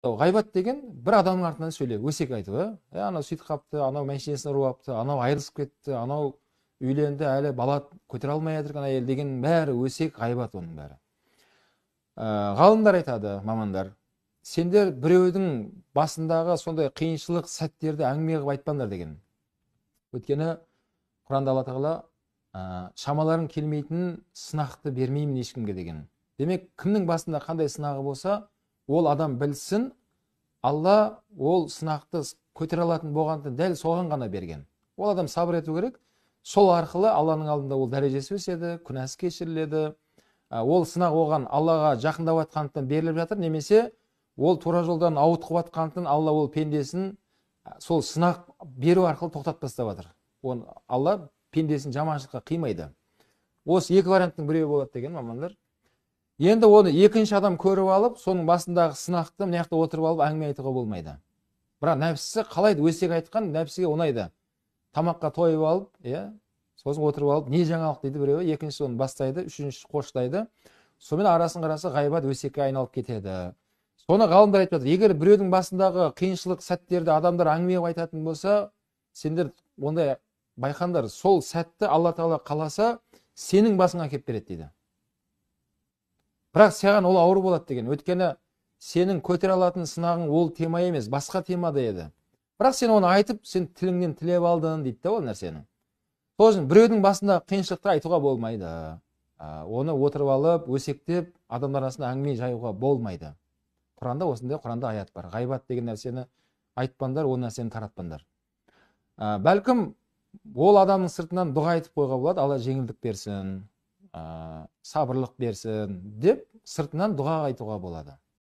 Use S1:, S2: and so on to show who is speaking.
S1: Ғайбат деген бір адамның артынан сөйлеу, өсек айту, ә? Анау сөйтіп қапты, анау мәшинесін ұрып алыпты, анау айырылысып кетті, анау үйленді, әлі бала көтере алмай жатыр әйел деген бәрі өсек, ғайбат оның бәрі. Ғалымдар айтады, мамандар, сендер біреудің басындағы сондай қиыншылық сәттерді әңгіме қылып айтпаңдар деген. Өйткені Құранда Алла Тағала шамаларың келмейтін сынақты бермеймін ешкімге деген. Демек, кімнің басында қандай сынағы болса, ол адам білсін, Алла ол сынақты көтере алатын болғандықтан дәл соған ғана берген. Ол адам сабыр ету керек. Сол арқылы Алланың алдында ол дәрежесі өседі, күнәсі кешіріледі. Ол сынақ оған Аллаға жақындап жатқандықтан беріліп жатыр, немесе ол тура жолдан ауытқып жатқандықтан Алла ол пендесін сол сынақ беру арқылы тоқтатып тастап жатыр. Оны Алла пендесін жаманшылыққа қимайды. Осы екі варианттың біреуі болады деген мамандар. Енді оны екінші адам көріп алып, соның басындағы сынақты мына жақта отырып алып әңгіме айтуға болмайды. Бірақ нәпсісі қалайды, өсек айтқан нәпсіге ұнайды. Тамаққа тойып алып, иә, сосын отырып алып, не жаңалық дейді біреуі, екіншісі оны бастайды, үшіншісі қоштайды. Сонымен арасын қараса ғайбат өсекке айналып кетеді. Соны ғалымдар айтып жатыр. Егер біреудің басындағы қиыншылық сәттерді адамдар әңгіме қылып айтатын болса, сендер ондай байқаңдар, сол сәтті Алла Тағала қаласа, сенің басыңа әкеліп береді дейді. Бірақ саған ол ауыр болады деген. Өйткені сенің көтере алатын сынағың ол тема емес, басқа темада еді. Бірақ сен оны айтып, сен тіліңнен тілеп алдың дейді да ол нәрсені. Сол үшін біреудің басында қиыншылықты айтуға болмайды. Оны отырып алып, өсектеп, адамдар арасында әңгіме жаюға болмайды. Құранда осындай, Құранда аят бар. Ғайбат деген нәрсені айтпаңдар, ол нәрсені таратпаңдар. Бәлкім ол адамның сыртынан дұға айтып қоюға болады, Алла жеңілдік берсін, сабырлық берсін деп сыртынан дұға айтуға болады.